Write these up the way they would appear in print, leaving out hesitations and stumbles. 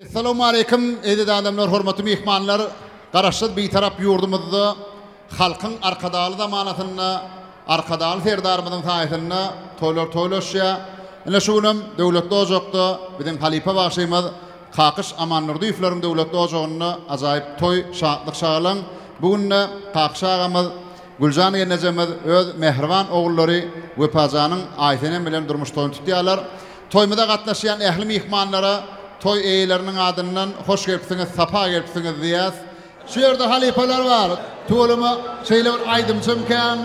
Essalawmaleýkim eziz adamlar hormatly myhmanlar Garaşsyz Bitarap ýurdumyzda halkyň Arkadagly zamanasynda Arkadagly Serdarymyzyň saýasynda toýlar toýlaşýar. Ine şu günem Döwletli ojakda biziň halypa bagşymyz Kakyş Amandurdyýewleriň döwletli ojagynda ajaýyp toý, şatlyk şagalaň. Bu günde Kakyş agamyz, Güljan gelnejemiz öz mähriban ogullary Wepajanyň Aýsenem bilen durmuş toýuny tutýarlar. Toýumyza gatnaşýan ähli myhmanlara toý eýeleriniň adyndan hoş gelipsiňiz, sapa gelipsiňiz diýýäs. Şu ýerde halypalar bar. Tüweleme şeýle bir aýdymçam kän,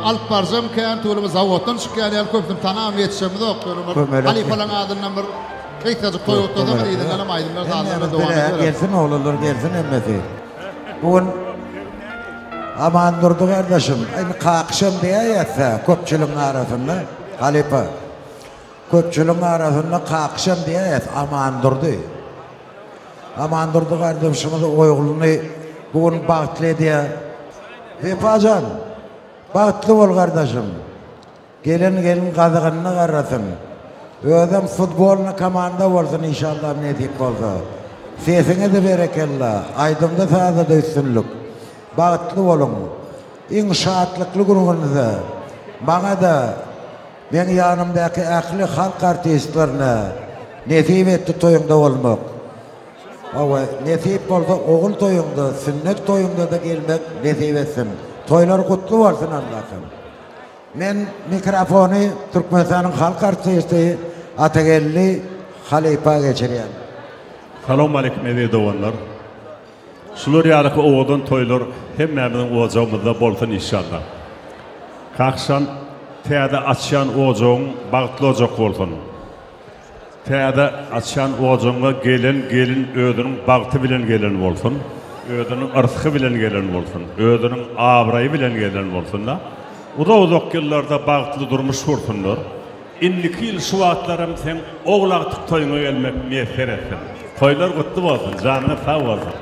alyp baryjam kän, tüweleme zawoddan çykýan ýaly köpüsini tanabam ýetişemizok. Ýöne bir halypalaryň adyndan bir gysgajyk toý gutlasaňyz yzyndanam aýdymlar sazlar bilen dowam edibereris. Gelsin oglanlar gelsin hemmesi. Bu gün Amandurdy gardaşym, indi kakyşam diýäýäs-dä köpçüligiň arasynda halypa. Köpçüligiň arasynda kakyşam diýäýäs Amandurdy. Amandurdy gardaşymyz ogluny bu gün bagtly edýär. Wepa jan, bagtly bol gardaşym. Gelen gelin gazygynda garrasyn. Özem futbolny komanda bolsun inşallah nesip bolsa. Sesiňe-de berekella, aýdymda sazda-da üstünlik. Bagtly boluň. Iň şatlykly günüňizde maňa-da meň ýanymdaky ähli halk artistlerine nesip etdi toýuňda bolmak. Hawa, nesip bolsa ogul toýuňda, sünnet toýuňda-da gelmek nesip etsin. Toýlar gutly bolsun Allahym. Men mikrofony Türkmenistanyň halk artisti Atageldi halypa geçirýän. Salowmaleýkim eziz doganlar. Şular ýalyky owadan toýlar hemmämiziň ojagymyzda bolsun işşallah. Kakşan täze açýan ojagyň bagtly ojak bolsun. Täze açýan ojagyňa gelen gelin özüniň bagty bilen gelen bolsun, özüniň yrsgy bilen gelen bolsun, özüniň abraýy bilen gelen bolsunda uzak uzak ýyllarda bagtly durmuş gursunlar. Indiki ýyl şu wagtlaram seň ogul agtyk toýuňa gelmek miýesser etsin. Toýlar gutly bolsun, janyňyz sag bolsun.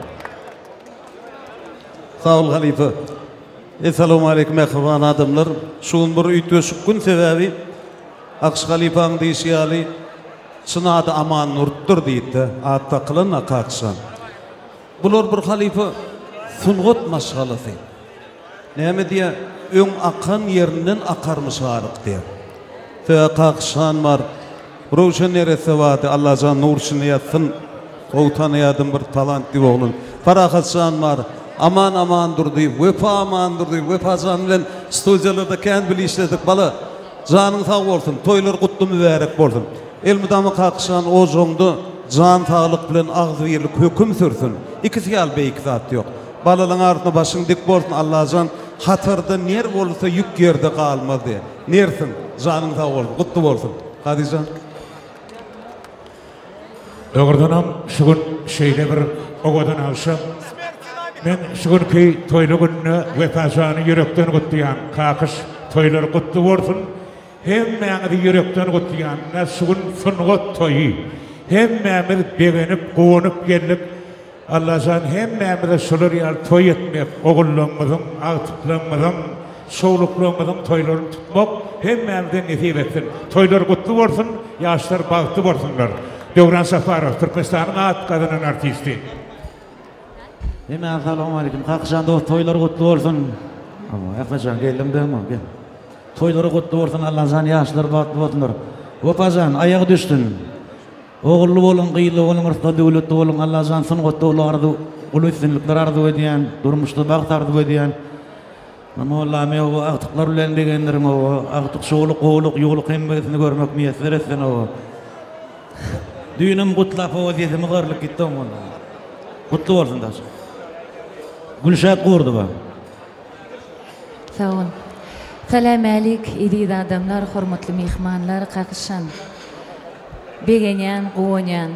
Sag bol halypa. Essalawmaleýkim mähriban adamlar. Şu gün bir üýtgeşik gün sebäbi Akyş halypaň diýşi ýaly çyn ady Amannurtdyr diýipdi at dakylan Akakyşa. Bular bir halypa sungat maşgalasy. Näme diýýär, öň akan ýerinden akarmyş galyk diýýär. Söýä Kakyş han bar, Röwşen neresse bardy, Allajan nur içinde ýatsyn, gowy tanaýadym bir talantly oglan. Parahat jan bar, Aman Amandurdyýew, Wepa Amandurdyýew, Wepa jan bilen studiýalarda kän bile işledik, bala, janyň sag bolsun, toýlar gutly mübärek bolsun. Elmydama Kakyş han ojagyňda jan saglyk bilen agzybirlik höküm sürsün. Ikisi ýaly beýik zat ýok. Balalaň arasynda başyň dik bolsun Allajan hatarda ner bolsa ýük ýerde galmaz diýe. Nersiň. Janyň sag bolsun. Gutly bolsun. Kazyjan. Dogrudanam şu gün şeýle bir owadan agşam. Men şu günki toýly günde Wepajany ýürekden gutlaýan. Kakyş toýlar gutly bolsun. Hemmäňizi ýürekden gutlaýan. Ine şu gün sungat toýy. Hemmämiz begenip guwanyp geldik. Allajan hemmämize şular ýaly toý etmek, ogullaňmyzyň, agtyklaňmyzyň, çowluklaňmyzyň toýlaryny tutmak hemmämize nesip etsin. Toýlar gutly bolsun, ýaşlar bagtly bolsunlar. Döwran Saparow, Türkmenistanyň at gazanan artisti. Hemmäňize salowmaleýkim Kakyjan dost toýlar gutly bolsun. Hawa Ähmetjan geldiň dämi gel. Toýlary gutly bolsun Allajan ýaşlar bagtly bolsunlar. Wepajan aýagy düşsün. Ogully boluň gyzly boluň yrsgal döwletli boluň Allajan sungatda uly arzuw uly üstünlikler arzuw edýän durmuşda bagt arzuw edýän Mollamy oba agtyklar bilen begendiriň oba agtyk şowluk gowluk ýuwluk hemmesini görmek miýesser etsin oba Düýnem gutlap oba sesimiz garylyp gitdi oň Gutly bolsun daş Gülşat Gurdowa. Sag bol. Salämälik eziz adamlar hormatly myhmanlar Kakyşan. Begenýän guwanýan.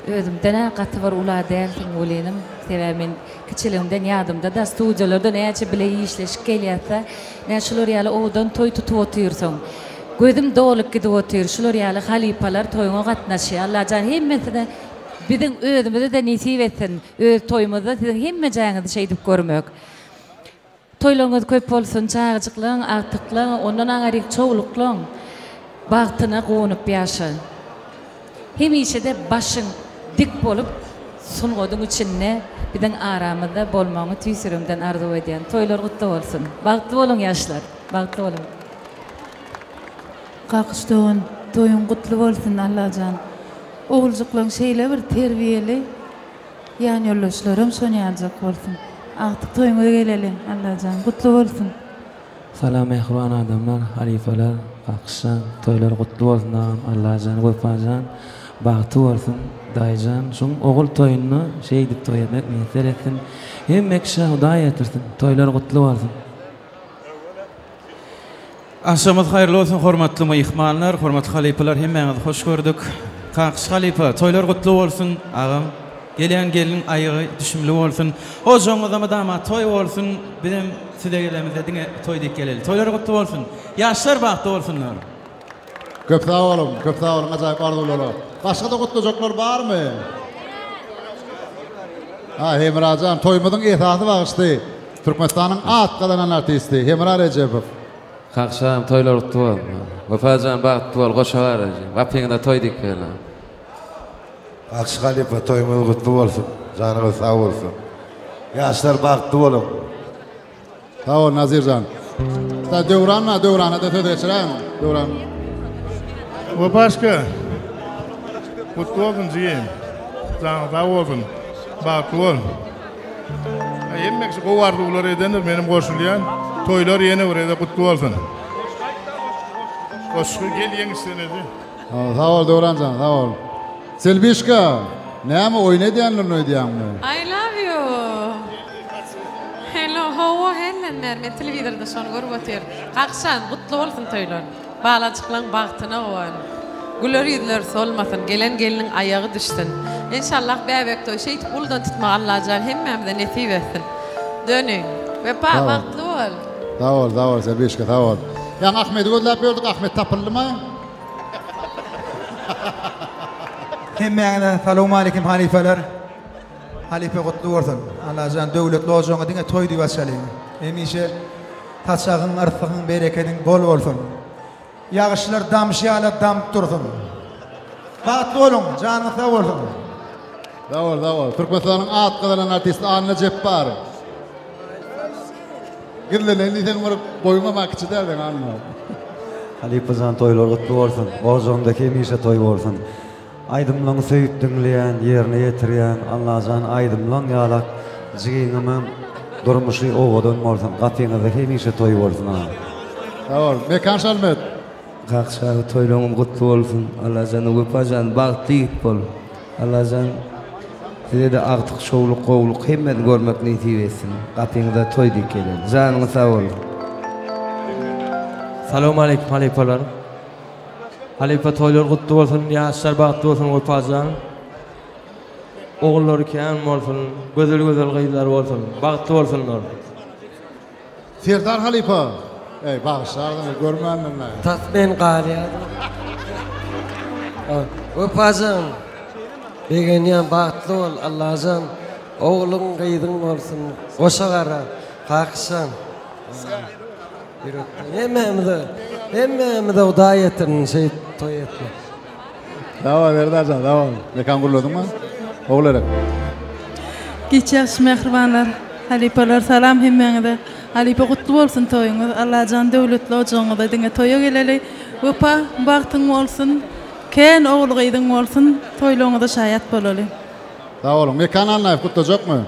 Özümdenä gaty bir ula dälsiň welinim. Sebäbi men kiçiligimden ýadymdada studiýalarda näçe bile işleşip gelýäsda nä şular ýaly owadan toý tutup otyrsyň. Gözüm dolup gidip otyr şular ýaly halypalar toýuňa gatnaşýar. Allajan hemmesine biziň özümizede nesip etsin öz toýumyzda siziň hemmejäňizi şeýdip görmek. Toýlaryňyz köp bolsun çagajyklaň agtyklaň ondan aňaryk çowluklaň bagtyna guwanyp ýaşa. Hemişede başyň. dik bolup sungatyň içinde biziň aramyzda bolmagyňy tüýs ýüregimden arzuw edýän. Toýlar gutly bolsun. Bagtly boluň ýaşlar. Bagtly boluň. Kakyş dogan toýuň gutly bolsun Allajan. Oguljyklaň şeýle bir terbiýeli ýan ýoldaşlaram şon ýaljak bolsun. Agtyk toýuňyza geleli Allajan gutly bolsun. Salam mähriban adamlar halypalar Kakyşjan toýlar gutly bolsun agam Allajan Wepajan bagty bolsun daýyjan şuň ogul toýunda şeýdip toý etmek miýesser etsin hemme kişä Hudaý ýetirsin toýlar gutly bolsun. Agşamyňyz haýyrly bolsun hormatly myhmanlar, hormatly halypalar hemmäňizi hoş gördük. Kakyş halypa toýlar gutly bolsun agam. Gelýän gelniň aýagy düşümli bolsun. Ojagyňyzda mydama toý bolsun. Bizem size gelenimizde diňe toý diýip geleli. Toýlar gutly bolsun. Ýaşlar bagtly bolsunlar. Köp sag boluň, köp sag boluň ajaýyp arzuwlara. Başga-da gutlajaklar barmy? Ha, Hemrajan, toýumyzyň esasy bagşysy, Türkmenistanyň at gazanan artisti Hemra Rejepow. Kakşam toýlar gutly bolsun. Wepajan bagtly bol goşa bar eje. Gapyňyza toý diýip geldim. Bagşy halypa toýuňyz gutly bolsun janyňyz sag bolsun ýaşlar bagtly boluň. Sag bol Nazirjan. Da Döwran bar Döwrana-da söz geçiräýiň Döwran. Wepaşka gutly bolsun jigim janyň sag bolsun bagtly bol. Hemme kişi gowy arzuwlar edendir menem goşulýan toýlar ýene bir gezek gutly bolsun. Goşgy gel ýeňişden edi. Sag bol Döwranjan sag bol. Selbişka näme oýun edýändirin öýdýäňmi? I love you. Hello hawa hellem bäri men telewizorda şony görüp otyryn. Kakşan gutly bolsun toýlar. Balajyklaň bagtyna guwan. Güler ýüzleri solmasyn, gelen gelniň aýagy düşsün. Enşallah bäbek toý şeýdip uludan tutmagy Allajan hemmämize nesip etsin. Döni. Wepa bagtly bol. Sag bol sag bol Selbişka sag bol. Ýaňy Ahmedi gözläp ýördük Ahmet tapyldymy? Hemmäňize salowmaleýkim halypalar. Halypa gutly bolsun. Allajan döwletli ojagyňa diňe toý diýip açalyň. Hemişe saçagyň, yrsygyň, berekediň bol bolsun. Ýagyşlar damşy ýaly damyp dursun. Bagtly boluň, janyňyz sag bolsun. Sag bol, sag bol. Türkmenistanyň at gazanan artisti Anna Jepbarow. Gizlenen diýseň bir boýuňam-a kiçi däl seň Anna. Halypajan toýlar gutly bolsun. Ojagyňda hemişe toý bolsun. Aýdymlaňy söýüp diňleýän, ýerine ýetirýän Allajan aýdymlaň ýalak jigiňemem durmuşy owadan bolsun gapyňyzda hemişe toý bolsun agam. Sag bol. Mekan Şalmet. Kakşy aga toýlaňyz gutly bolsun Allajan Wepajan bagtly ýigit bol Allajan sizede agtyk şowluk gowluk hemmesini görmek nesip etsin gapyňyza toý diýip geleli janyňyz sag bolsun. Salowmaleýkim halypalar. Halypa toýlar gutly bolsun ýaşlar bagtly bolsun Wepajan ogullary kän bolsun gözel gözel gyzlary bolsun bagtly bolsunlar. Serdar halypa eý bagyşlarsyňyz görmändim-le. Tas men galýadym. Wepajan begenýän bagtly bol Allajan ogluň gyzyň bolsun goşa gara kakyşan. Ýürekden hemmämize hemmämize Hudaý ýetirsin şeýdip toý etmek. Sag bol Berdajan sag bol. Mekan gürlediňmi? Ogulgerek. Giç ýagşy mähribanlar halypalar salam hemmäňize halypa gutly bolsun toýuňyz Allajan döwletli ojagyňyza diňe toýa geleli Wepa bagtyň bolsun kän ogul gyzyň bolsun toýlaryňyza şaýat bolaly. Sag boluň. Mekan Annaýew gutlajakmy?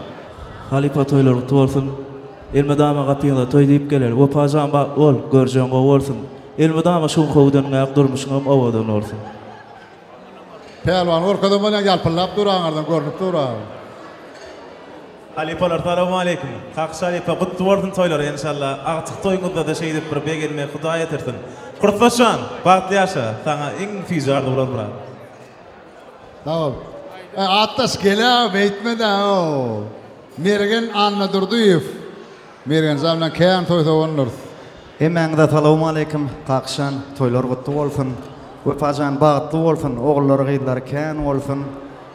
Halypa toýlar gutly bolsun. Elmydama gapyňyza toý diýip geler. Wepajan bagtly bol, görjegiň gowy bolsun. Elmydama şu günki öwdeniňäk durmuşyňam owadan bolsun. Pälwany görkezem bolýaň ýalpyldap dur aňyrdan görnüp dur a. Halypalar salowmaleýkim. Kakyş halypa gutly bolsun toýlar enşalla agtyk toýuňyzdada şeýdip bir begenmek hudaý ýetirsin. Kursdaşjan bagtly ýaşa saňa iň süýji arzuwlar brat. Sag bol. Atdaş gelä beýtmedä o. Mergen Annadurdyýew. Mergenjan bilen kän toý sowandyrys. Hemmäňize salowmaleýkim Kakşan toýlar gutly bolsun Wepajan bagtly bolsun ogullary gyzlary kän bolsun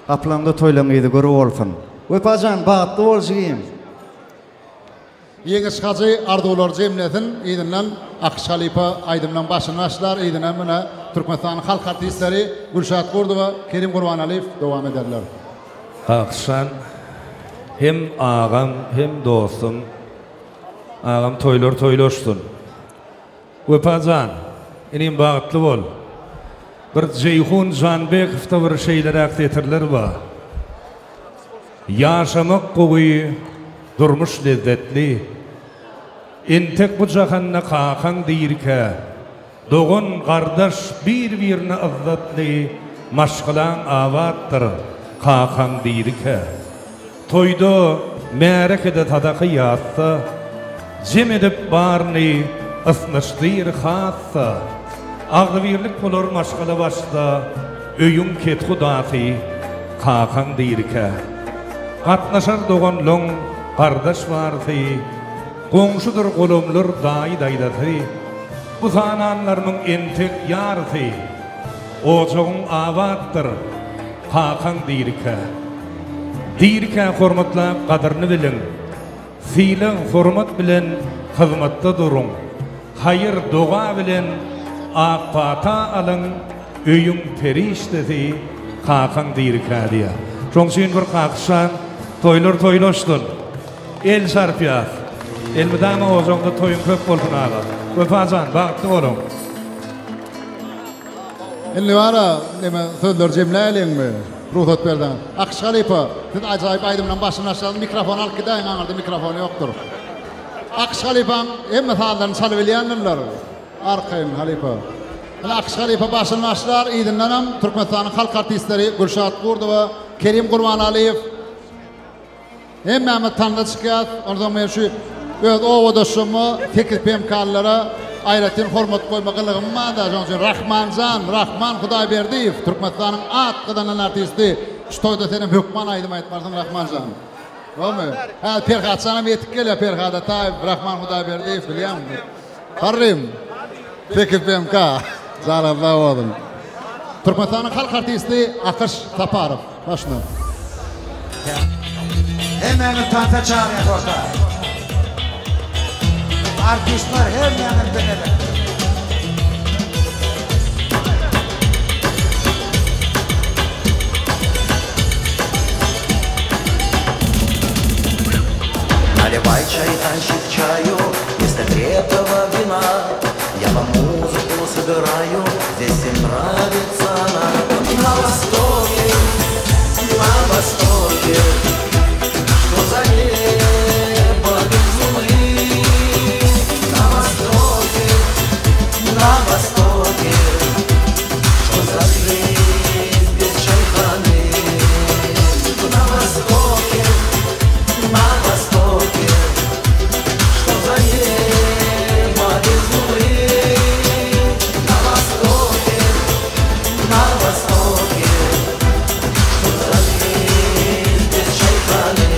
gapylaňda toýlaň yzy gür bolsun Wepajan bagtly bol jigim. Ýeňiş hajy arzuwlary jemlesin, yzyndan Akyş halypa aýdymlaň başyny başlar, yzyndan mine Türkmenistanyň halk artistleri Gülşat Gurdowa, Kerim Gurbanalyýew dowam ederler. Kakşan hem agam hem dostum. Agam toýlar toýlaşsyn. Wepa jan, inim bagtly bol. Bir Jeýhun Janbekowda bir şeýleräk setirler bar. Ýaşamak gowy, durmuş lezzetli. Entek bu jahanda kakaň dirikä, Dogan gardaş bir birine yzzatly maşgalaň abatdyr kakaň dirikä. Toýda märekede sadaka ýatsa jem edip baryny ysnyşdyr hassa. Agzybirlik bolar maşgala başda öýüň kethudasy kakaň dirikä. Gatnaşar doganlaň gardaş barysy goňşudyr golamlar daýy daýzasy. Bu sananlarymyň entek ýarysy. Ojagyň abatdyr, kakaň dirikä. Dirikä hormatlap gadyryny biliň. Sylag, hormat bilen hyzmatda duruň. Haýyr, doga bilen ak pata alyň, öýüň perişdesi kakaň dirikä diýýär. Şoň üçin bir kakyşan toýlar toýlaşsyn. El çarpýas. Elmydama ojagyňda toýuň köp bolsun aga. Wepajan bagtly boluň. Indi bara neme sözleri jemläýeliňmi? Rugsat berseňiz. Akyş halypa, siz ajaýyp aýdymlaň başyny açsaňyz mikrofony alyp gidäýiň aňyrda mikrofon ýokdur. Akyş halypaň hemme sazlaryny çalybilýändirler. Arkaýyn halypa. Ine Akyş halypa başyny başlar, yzyndanam Türkmenistanyň halk artistleri Gülşat Gurdowa, Kerim Gurbanalyýew, Hemmämiz tanda çykýas. Onsoň men şu öz obadaşyma, sekiz PMK-lylara aýratyn hormat goýma gylygym bar-da, şonuň üçin Rahmanjan, Rahman Hudaýberdiýew, Türkmenistanyň at gazanan artisti, şu toýda senem hökman aýdym aýtmalysyň Rahmanjan. Dogrymy? Hä, Perhatjanam ýetip gelýär, Perhat Ataýew, Rahman Hudaýberdiýew bilýäňmi? Harrym, sekiz PMK, janyňyz sag bolsun. Türkmenistanyň halk artisti Akyş Saparow. Başla. Hemmäňiz tansa çagyrýas orta. Artistler hemmäňiz bir gezek. Наливай чайханщик чаю Вместо крепкого вина Я вам музыку сыграю Здесь всем нравится она На востоке, на востоке Что за небо без луны На востоке, на востоке Что за жизнь без чайханы На востоке, на востоке Что за небо без луны На востоке, на востоке Что за жизнь без чайханы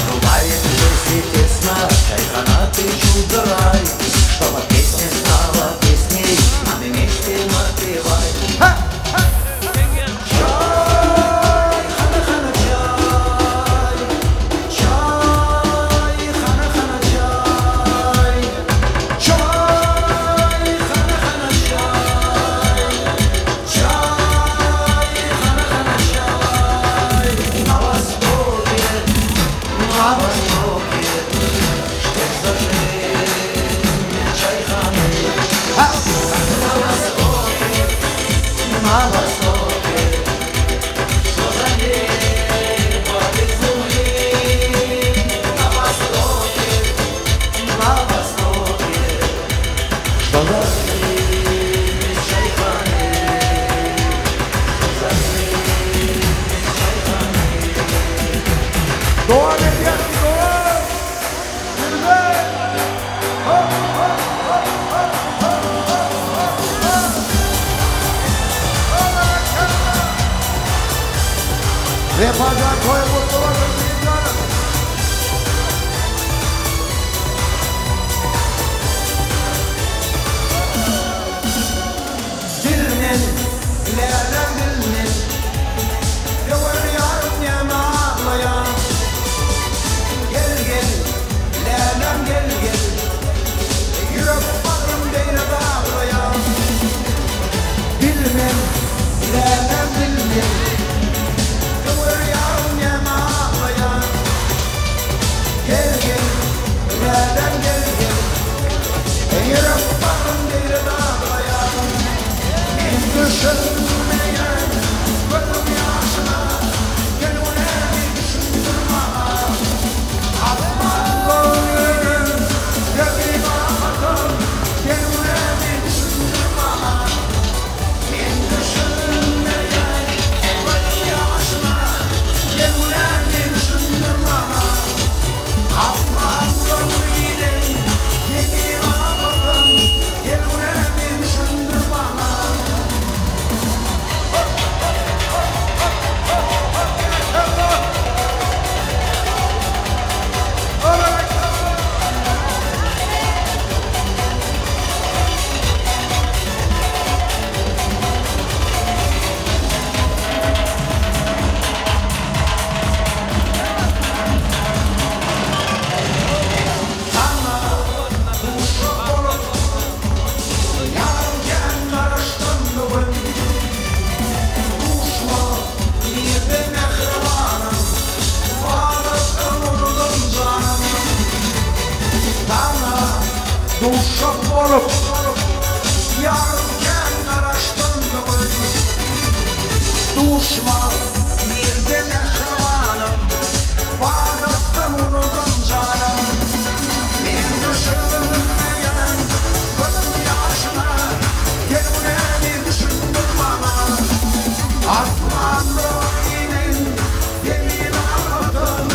Бывает в жизни тесно, чайхана ты чудо-рай, Чтобы песня стала песней, нам вместе напевай. Чайхана, хана, чай, чай, хана, хана, чай, чай, хана, хана, чай, чай, хана, хана, чай. На востоке, на востоке, что за жизнь без чайханы? На востоке, на востоке, что за небо без луны? На востоке, на востоке, что за жизнь без чайханы? Что за жизнь без чайханы? Dowam edýär, dowam. Ýürübe. Hop, hop, hop, hop, hop, hop, hop, hop. Wepajan toýuň gutly bolsun jigim janym. Bilmen, läläm bilmen Söwer ýarym näme aglaýar Gel. Bilemem bilmem Öwürýäň näme aglaýaň Gel gel Läläm gel gel Ýürek bagrym beýle daglaýar Men düşünmeýän gözüň ýaşyna Gel günämi düşündir maňa Asmanda inen zemin apadan Gel günämi düşündir maňa Men düşünmeýän gözüň ýaşyna Gel günämi düşündir maňa Asmanda inen zemin apadan Gel günämi düşündir maňa. Saňa duşak bolup ýarym kän garaşdym bu gün. Duşma nirde mähribanym, Wadadan unudym janym. Saňa duşak bolup ýarym kän garaşdym bu gün. Duşma nirde mähribanym, Wadadan unudym janym. Men düşünmeýän gözüň ýaşyna, Gel günämi düşündir maňa. Asmanda inen zemin agladan,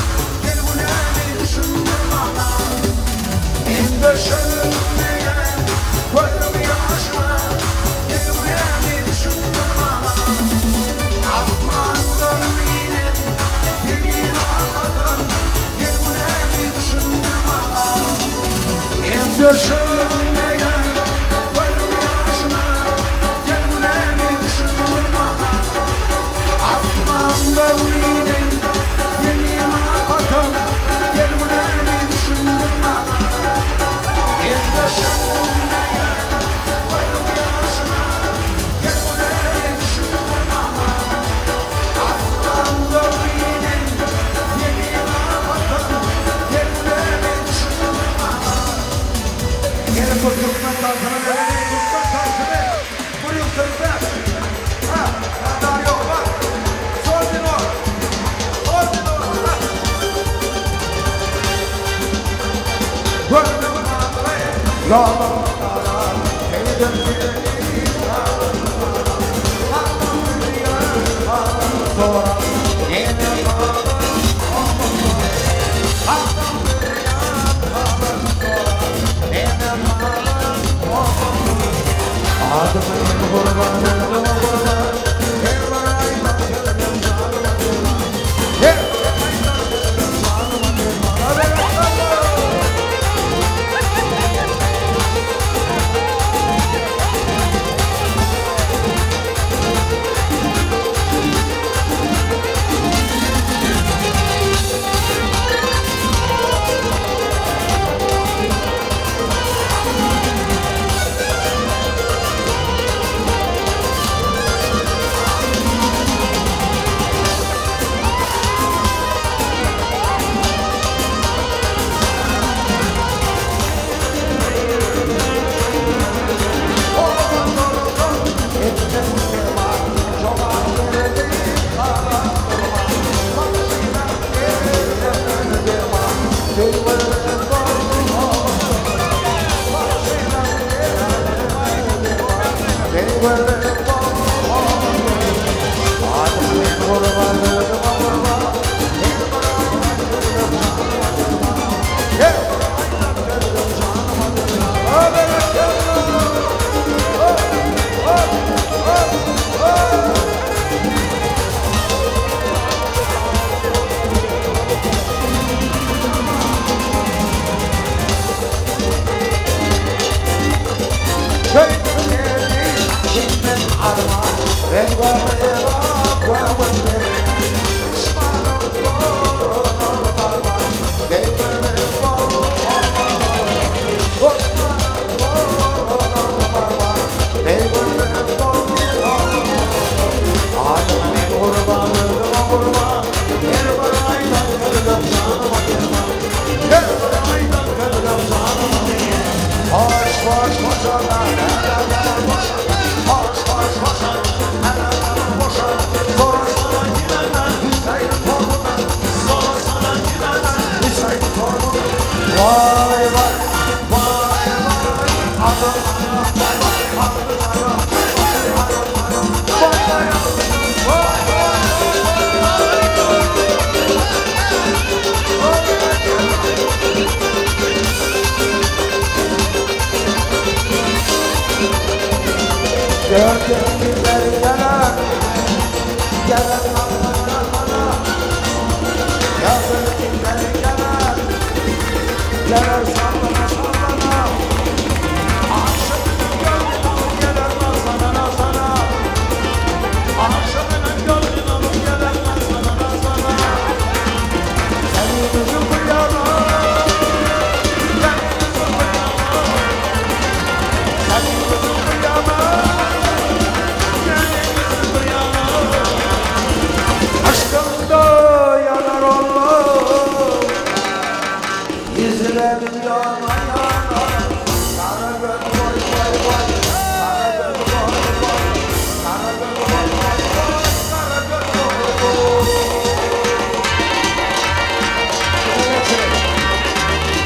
Gel günämi düşündir maňa. Men düşünmeýän gözüň ýaşyna, Gel günämi düşündir maňa. Asmanda inen zemin agladan, Gel günämi düşündir maňa. Men düşünmeýän gözüň ýaşyna, Gel günämi düşündir maňa. Asmanda inen zemin agladan, Gel günämi düşündir maňa. Men düşünmeýän gözüň ýaşyna, Gel günämi düşündir maňa. Asmanda inen zemin agladan, Gel günämi düşündir maňa. Ýene bir türkmen tansyny bereli, türkmen tansyny. 145. Ha, radar ýok, bak. Sol minor. Sol minor. Ha. Gördüm nazly, ýolum darar, Eýdem seni sorar, Ene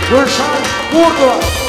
Gülşan Gurdowa.